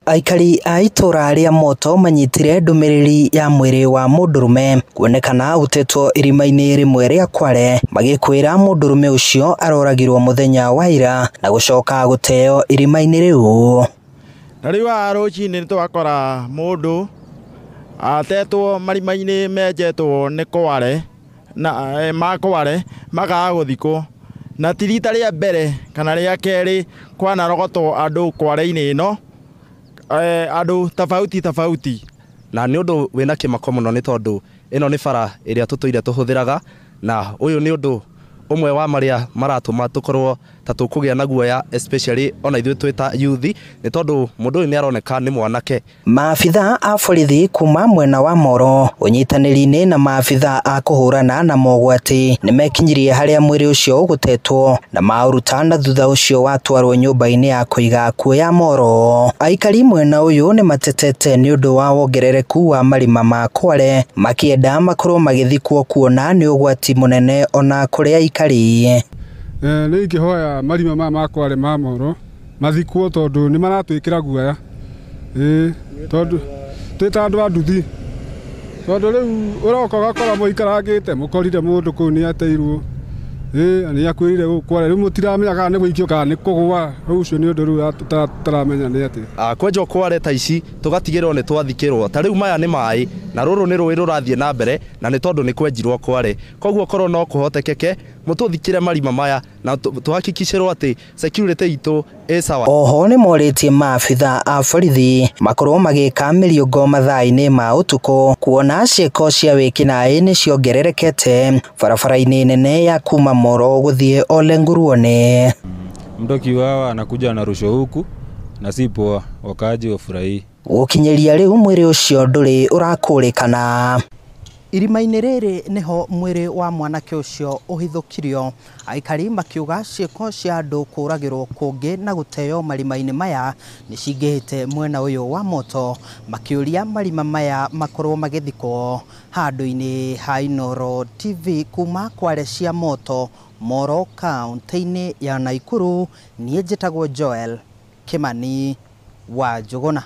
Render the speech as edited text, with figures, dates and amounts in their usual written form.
Aikari a itũra rĩa Moto manyitire ndũmĩrĩri ya mwĩrĩ wa mũndũrũme kuonekana ũtetwo irima-inĩ rĩmwe rĩa Kware, magĩkwĩra mũndũrũme ũcio aroragirwo mũthenya wa ira na gũcoka gũteo irima-inĩ rĩu. Na rĩu haha rũcinĩ nĩ twakora mũndũ atetwo marima-inĩ menjetwo nĩ Kware na ma Kware makaga gũthikwo, na ti rita rĩa mbere kana rĩa kerĩ kwanarogotwo andũ Kware-inĩ ĩno, andũ tofauti tofauti. Na nĩ ũndũ wĩna kĩmako mũno nĩ tondũ ĩno nĩ bara ĩrĩa tũtũire tũhũthĩraga, na ũyũ nĩ ũndũ ũmwe wa marĩa maratũma tũkorwo ta tũkũgĩa na guoya, especially ona ithuĩ twĩ ta youth, nĩ tondũ mũndũ ũyũ nĩ aroneka nĩ mwanake. Maabitha a borithi kuma mwena wa Moro ũnyitanĩri-inĩ na maabitha a kũhũrana na mogwati nĩmekinyirie harĩa mwĩrĩ ũcio ũgũtetwo na maũruta, na thutha ũcio watwarwo nyũmba-inĩ ya kũiga akuũ ya Moro. Aikari mwena ũyũ nĩmatetete nĩ ũndũ wa wongerereku wa marima ma Kware, makĩenda makorwo magĩthikwo kuona nĩ ũgwati mũnene ona kũrĩ aikari. Nĩ ingĩhoya marima maya ma Kware ma Moro mathikwo tondũ nĩ maratwĩkĩra guoya, tondũ twĩ ta andũ a nduthi, tondũ rĩu ũroka ũgakora mũikarangĩte mũkorire mũndũ kũu nĩ ateirwo, nĩ akuĩrĩire gũkũ Kware, rĩu mũtiramenya kana nĩ gũikio kana nĩ kũgũa, rĩu ũcio nĩ ũndũ rĩu tũtaramenya nĩ atĩa. Kwenjwo Kware ta ici tũgatigĩrwo nĩ twathikĩrwo, ta rĩu maya nĩ maĩ na rũrũ nĩ rũĩ rũrathiĩ na mbere, na nĩ tondũ nĩ kwenjirwo Kware, koguo korwo no kũhotekeke mũtũthikĩre marima maya na tũhakikicĩrwo atĩ security itũ ĩ sawa. Oho nĩ morĩtie maabitha a borithi makorwo magĩka mĩriũngo mathaa-inĩ ma ũtukũ, kuona ciĩko cia wĩkinaĩ nĩ ciongererekete barabara-inĩ nene ya kuma Moro gũthiĩ Ole Nguruone. Mtu akiuawa anakuja anarushwa huku na si poa, wakaaji wafurahii. Gũkinyĩria rĩu mwĩrĩ ũcio ndũrĩ ũrakũrĩkana. Irima-inĩ rĩrĩ nĩho mwĩrĩ wa mwanake ũcio ũhithũkirio, aikari makiuga ciĩko cia andũ kũragĩrwo kũngĩ na gũteo marima-inĩ maya nĩ cingĩhĩte mwena ũyũ wa Moto, makĩũria marima maya makorwo magĩthikwo handũ-inĩ ha Inooro TV kuma Kware cia Moto, Moro kaunti-inĩ ya Nakuru. Niĩ njĩtagwo Joel Kimani wa Njũgũna.